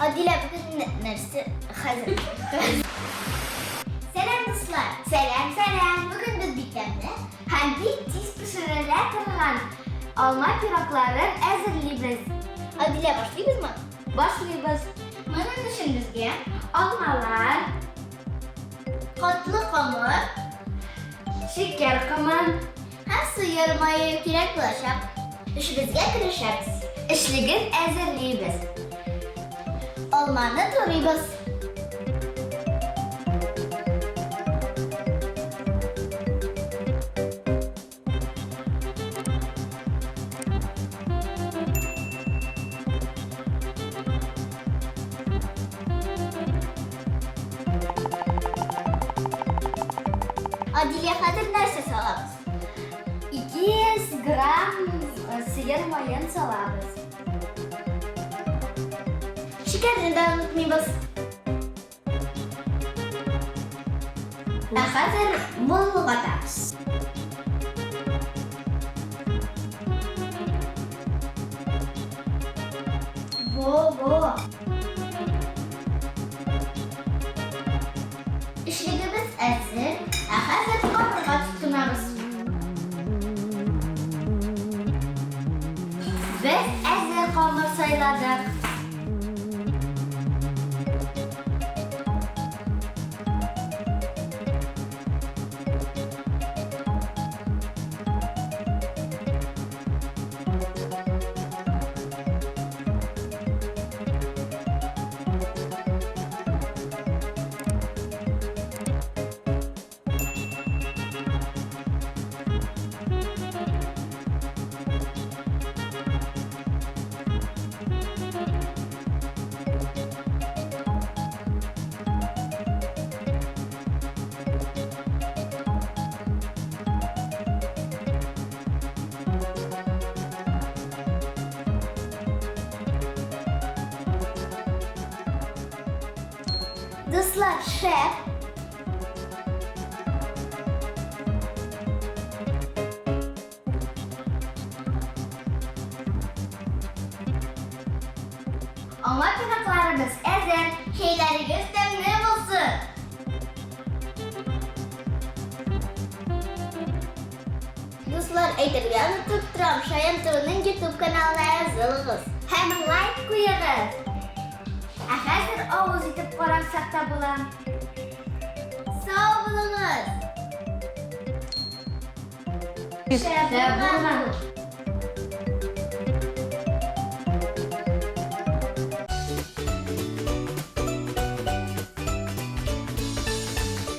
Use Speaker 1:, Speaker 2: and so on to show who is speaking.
Speaker 1: Адилә, бүген нәрсә хәзер? Сәлам, дуслар! Сәлам, сәлам! Бүген без бик тәмле һәм бик тиз пешерелә торган алма пирогларын әзерлибез. Адилә, башлыйбызмы? Башлыйбыз. Моның өчен безгә алмалар, катлы камыр, шикәр комы һәм сыер мае кирәк булачак. Эшебезгә керешәбез. Эчлеген әзерлибез. Алманы турыйбыз. Адилә, хәзер нәрсә салабыз? 200 грамм сыер маен салабыз. Шикәрне дә онытмыйбыз. Ә хәзер болгатабыз. Во-во! Эшлегебез әзер, ә хәзер камырга тотынабыз. Без әзер камыр сайладык. Дуслар, шәп! Алма пирогларыбыз әзер. Чәйләрегез тәмле булсын! Дуслар, әйтергә онытып торам, Шаян ТВның YouTube каналына язылыгыз һәм лайк куегыз. Ә хәзер авыз итеп карасак та була. Сау булыгыз! Шәп булган!